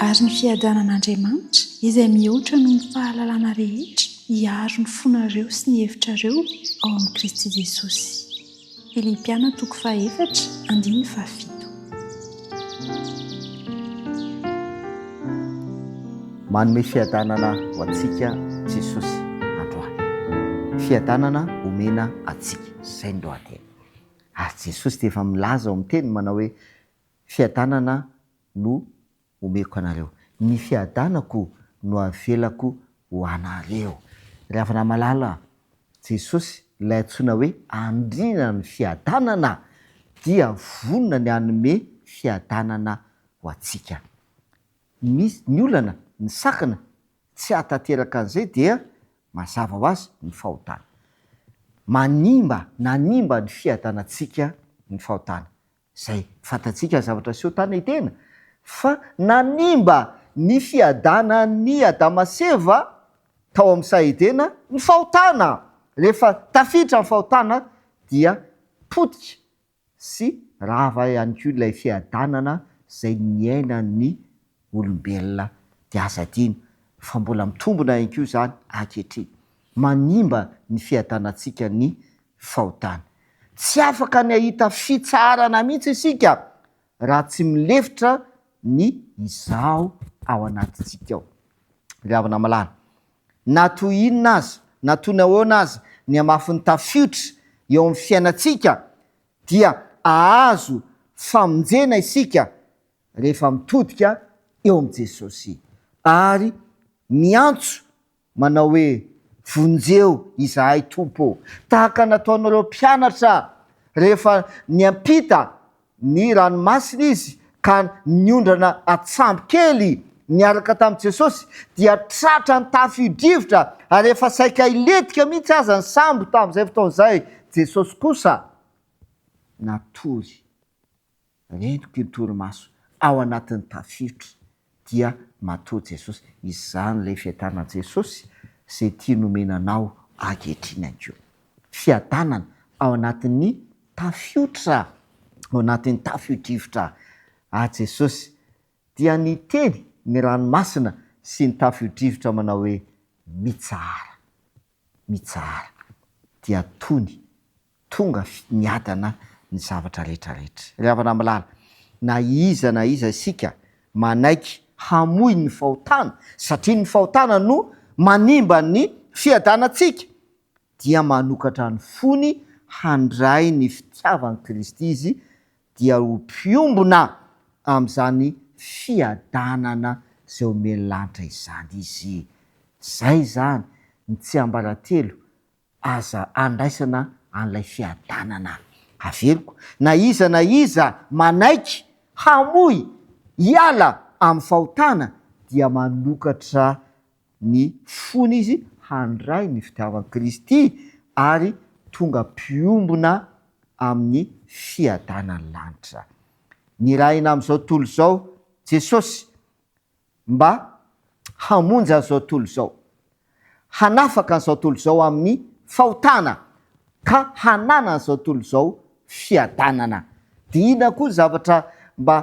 Ary ny fiadanan'Andriamanitra, izay mihoatra noho ny fahalalana rehetra, hiaro ny fonareo sy ny hevitrareo ao amin'i Kristy Jesosy. Filipiana toko fahefatra andininy fahafito. Manome fiadanana ho antsika Jesosy androany. Fiadanana omena antsika. Izay ny lohateny. Ary Jesosy dia efa milaza ao amin'ny teniny manao hoe, Fiadanana no omeko anareo. Ny fiadanako no avelako ho anareo. Ry havana malala a! Jesosy, ilay antsoina hoe Andrianan'ny fiadanana, dia vonona ny hanome fiadanana ho antsika. Misy ny olana, ny sakana tsy hahatanteraka an'izay dia mazava ho azy ny fahotana. Manimba, nanimba ny fiadanantsika ny fahotana. Izay fantatsika ny zavatra niseho tany Edena, fa nanimba ny fiadanan'i Adama sy Eva tao amin'ny saha Edena ny fahotana. Rehefa tafiditra ny fahotana dia potika sy rava ihany koa ilay fiadanana izay niainan'ny olombelona. Dia aza adino fa mbola mitombina ihany koa izany ankehitriny. Manimba ny fiadanantsika ny fahotana. Tsy afaka ny hahita fitsaharana mihitsy isika raha tsy milefitra ny izaho ao anatintsika ao. Ry havana malala, na toy inona aza, na toy ny ahoana aza ny hamafin'ny tafiotra eo amin'ny fiainantsika dia hahazo famonjena isika rehefa mitodika eo amin'i Jesosy ary miantso manao hoe, Vonjeo izahay, Tompo ô! Tahaka nataon'ireo mpianatra rehefa niampita ny ranomasina izy ka niondrana an-tsambo kely niaraka tamin'i Jesosy, dia tratra ny tafio-drivotra ary efa saika hilentika mihitsy aza ny sambo tamin'izay fotoana izay. Jesosy kosa natory. Reniko ny torimaso ao anatin'ny tafiotra dia matoa Jesosy. Izany ilay fiadanan'i Jesosy izay tiany omena anao ankehitriny ihany koa. Fiadanana ao anatin'ny tafiotra, ao anatin'ny tafio-drivotra. Ary Jesosy dia niteny ny ranomasina sy ny tafio-drivotra manao hoe, Mitsahara, mitsahara. Dia tony Tonga miadana ny zavatra rehetra rehetra. Ry havana malala, na iza na iza isika manaiky hamoy ny fahotana, satria ny fahotana no manimba ny fiadanantsika, dia manokatra ny fony handray ny fitiavan'i Kristy izy, dia ho mpiombona amin'izany fiadanana izay omen'ny lanitra izany izy. Izay izany ny tsiambaratelo Aza andraisana an'ilay fiadanana. Averiko, na iza na iza manaiky hamoy, hiala amin'ny fahotana dia manokatra ny fony izy handray ny fitiavan'i Kristy ary tonga mpiombona amin'ny fiadanan'ny lanitra. Nirahina amin'izao tontolo izao Jesosy mba hamonjy an'izao tontolo izao, hanafaka an'izao tontolo izao amin'ny fahotana ka hananan'izao tontolo izao fiadanana. Dia inona koa ny zavatra mba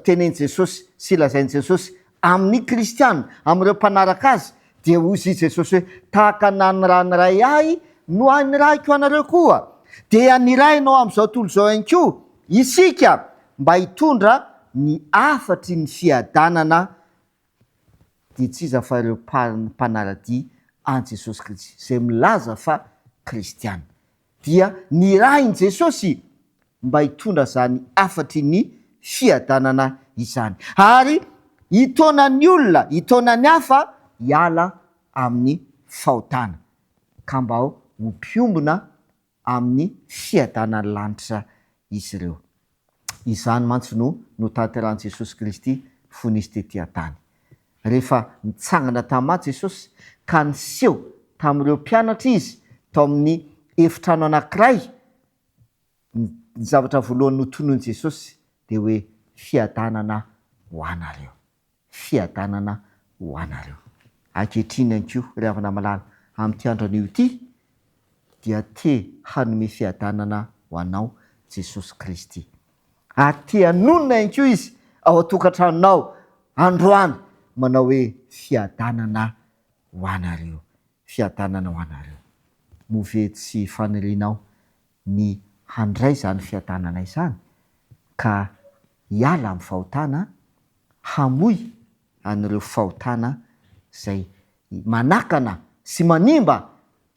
tenenin'i Jesosy sy lazain'i Jesosy amin'ny kristiana, amin'ireo mpanaraka azy? Dia hoy i Jesosy hoe, Tahaka ny nanirahan'ny Ray ahy no anirahiko anareo koa. Dia nirahina ao amin'izao tontolo izao ihany koa isika mba hitondra ny hafatry ny fiadanana dia tsy iza fa ireo mpanara-dia an'i Jesosy Kristy, izay milaza fa kristiana. Dia nirahin'i Jesosy mba hitondra izany hafatry ny fiadanana izany, ary hitaona ny olona, hitaona ny hafa hiala amin'ny fahotana, ka mba ho mpiombona amin'ny fiadanan'ny lanitra izy ireo. Izany mantsy no notanterahin'i Jesosy Kristy fony Izy tetỳ an-tany. Rehefa nitsangana tamin'ny maty Jesosy ka niseho tamin'ireo mpianatra Izy tao amin'ny efitrano anankiray, ny zavatra voalohany notonoin'i Jesosy dia hoe, Fiadanana ho anareo. Fiadanana ho anareo. Ankehitriny ihany koa, ry havana malala, amin'ity andro anio ity, dia te hanome fiadanana ho anao Jesosy Kristy. Ary te hanonona ihany koa Izy ao an-tokantranonao. androany manao hoe fiadanana ho anareo, fiadanana ho anareo. Moa ve tsy fanirianao ny handray izany fiadanana izany ka hiala amin'ny fahotana, hamoy an'ireo fahotana izay manakana sy manimba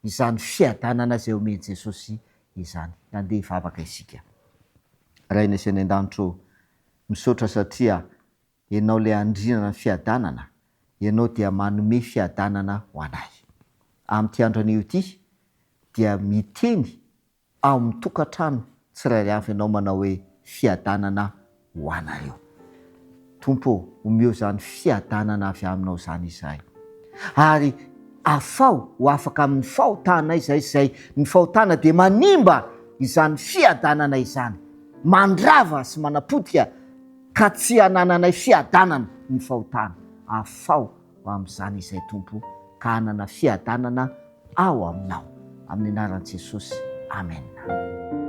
izany fiadanana izay omen'i Jesosy izany. Andeha hivavaka isika. Rainay izay any an-danitra ô, misaotra satria Ianao ilay andrinana ny fiadanana, Ianao dia manome fiadanana ho anay. Amin'ity andro anio ity dia miteny ao amin'ny tokantrano tsirairay avy Ianao manao hoe fiadanana ho anareo. Tompo ô, omeo izany fiadanana avy Aminao izany izahay. Ary afaho ho afaka amin'ny fahotanay izahay izay ny fahotana dia manimba izany fiadanana izany, mandrava sy manapotika ka tsy hanananay fiadanana ny fahotana. Afaho ho amin'izany izay Tompo ka hanana fiadanana ao aminao. Amin'ny anaran'i Jesosy. Amena.